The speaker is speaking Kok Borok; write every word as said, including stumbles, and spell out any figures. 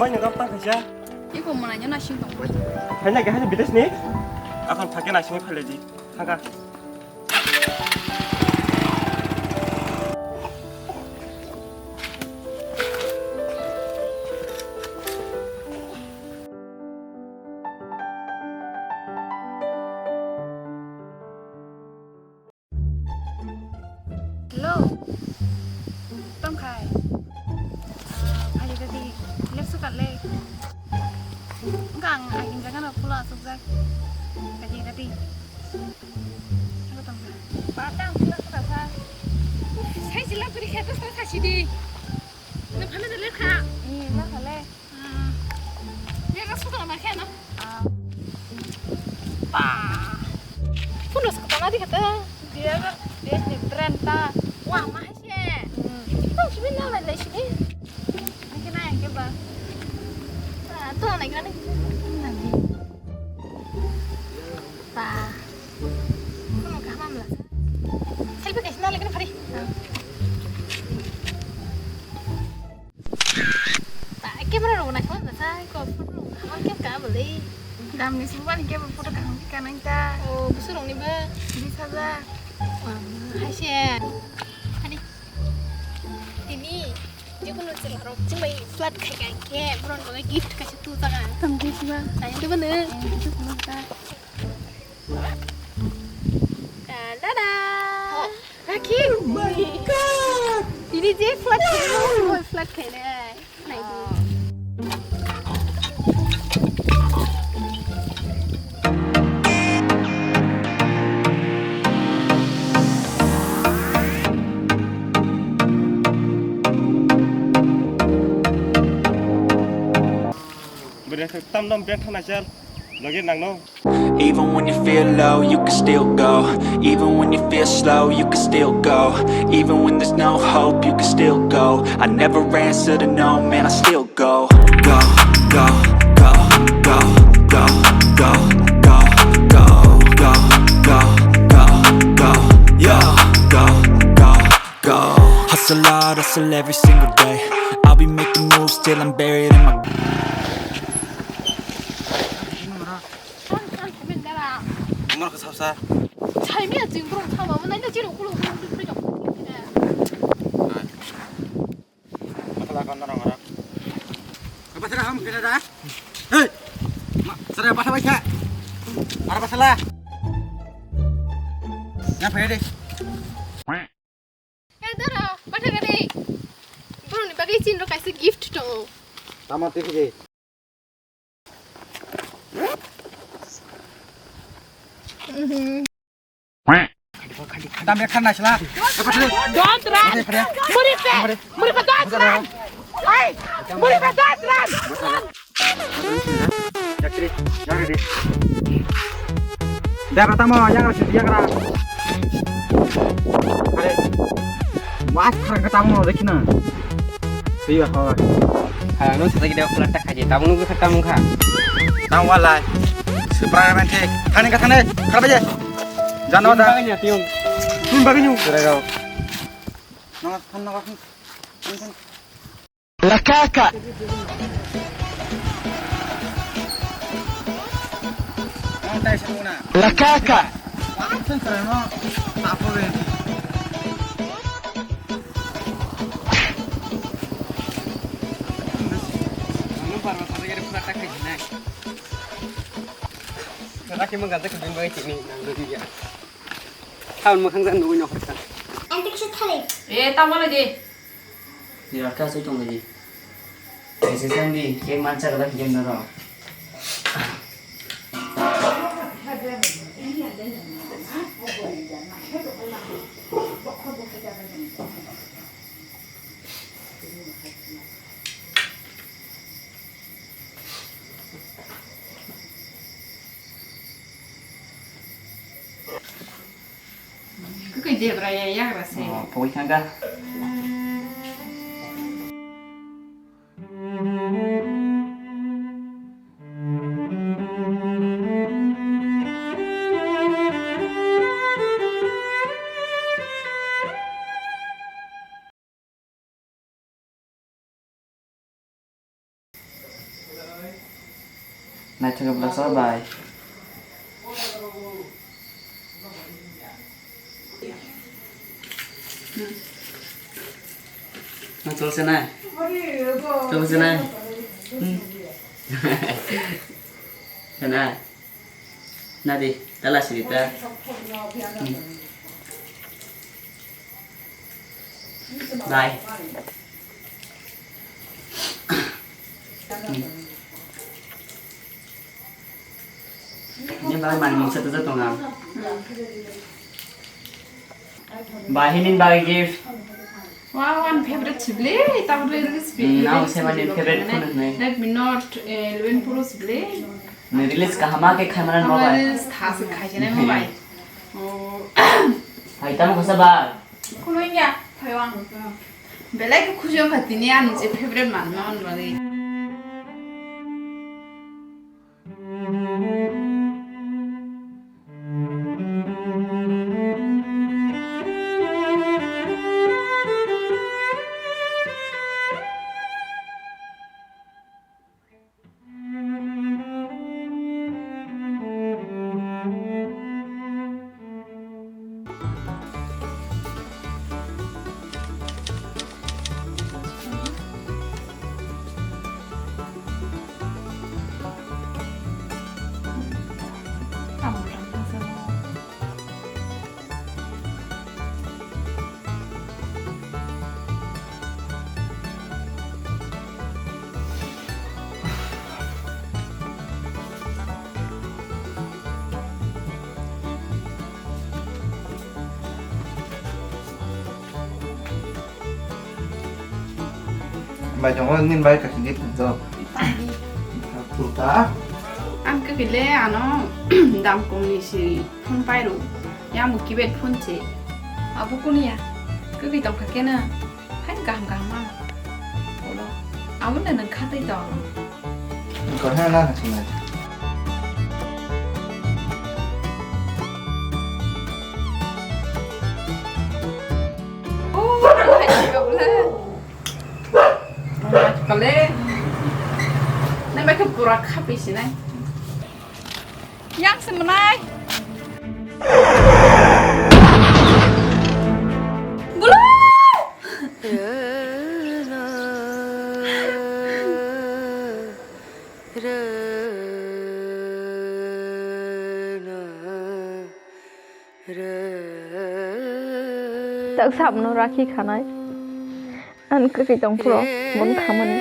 Pai nang tang khaisa. Iko mwnai nyo nasing tong. Hai na ke hai bides ni. Akhon thake nasing phale di. Thangka. Hello. Tongkhai. Ah, phai tadi. Lek sukat le. Engkang agin jaga no pulo asuk jak. Tadi tadi. Aku tongkhai. Patang pulo sukat sa. Sai sila puri kheto sa sidi. Nang phana de lekha. Iya, lekha le. Ah. Dia kan suka nama kena. Ah. Pa. Pun suka tama di kata. Dia kan dia ni brand ta. Wah, mahal sih. Hmm. Itu sih nama lah sini. Ini kena yang coba. Ah, tuh lagi kan. Lagi. Pa. Kuno kaham amla. Selfie kaisa na lekena phari. Ta camera rok na kaham amla sa ko photo rok kaham khe ka bole. Dam ni sumani khe photo kaham khe ka nang ta. O busu rok ni ba. Bis hajar. Wah, hai se. Ani. Tini jikunu chwla rok chwng bai flirt khai kai khe boron bagwi gift kaisa tu jaga. Tang di siba. Nai de bana. Tadada! Rakhi! Oh my God! Tini je flat khainai, flat khainai. Naidi. Bwrwi khe tam dam beng thangna chal. Logi nangno. Even when you feel low, you can still go. Even when you feel slow, you can still go. Even when there's no hope, you can still go. I never answer to no, man, I still go. Go, go, go, go, go, go, go, go, go, go, go, go, yeah, go, go. Go. Hustle hard, hustle every single day. I'll be making moves till I'm buried in my. Umar ke sab sa. Chai mi ajing bro, chama mo nai na jiro kulo kulo kulo kulo. Masala kon norong ora. Apa sara ham kena da? Hei. Ma, sara apa sabai kha? Ara masala. Ya, pede. Eh, dara, bathagari. Borokni bagwi chini rok kaisa gift tongo. Tamo twi khidi. Dam ya khan naisla. Don't run. Muri pe. Muri pe, don't run. Hey, muri pe, don't run. Yakri, yakri. Dara tamo, yakra si, yakra. Are, mas khara ka tamo, dekhi na. Siya ho. Ano sa tagi daw pula tak kaji, tamo nunggu sa tamo kha. Tamo wala. Supra men the. Thani ka thani, khara baje. Jano da. Baganya tiung. Tun baganya. Kira kau. Nonga, nonga. Lakaka. Lakaka. Rakhi mangga tak bin bai tini nang dulu ya. Tahun makhang jan nunggu nyok. Antik sih thali. Eh, tamo lagi. Birat kha se tong di. Ese san di, ke mancha kala hijem na ro. Kukui debra ya yagra se. Oh, poi thangka. Naithok khe bwlasa bai. Nang chol se nai. Chol se nai. Hmm. Nai. Nadi, tala siri ta. Hmm. Bye. Hmm. Ini bye, mani mungsa tuja tonga. Bye, hinin bye gift. Wow, ani favorite sibli, tabuk release bi. Hmm, nang se mani favorite phone nai. Redmi Note, eh, eleven Pro sibli. Ni release kahama ke khamana mo bai. Release thas khai jene mo bai. Oh. Hai tamo khasa ba. Kuno ya, phaiwang. Belai ke khuji wngkha tini ani je favorite manma on bagi. Bai tongo, nini bai kaisa gift tongo. Kurta. Ang kwkwi le ano dam komni si phone pairo. Yang bo keypad phone se. Abo kunu ya. Kwkwi tongkha kena. Hai kaham kaham ma. Ulo. Abo na nang khatai tong. Kok hana na na sini. Oh, hai ka ulo. Kale. Nang bai ka pura khapi sinai. Yang se mwnai. Bulu! Tak sabno rakhi khanai. Ang kwrwi tong phro, bon khamani.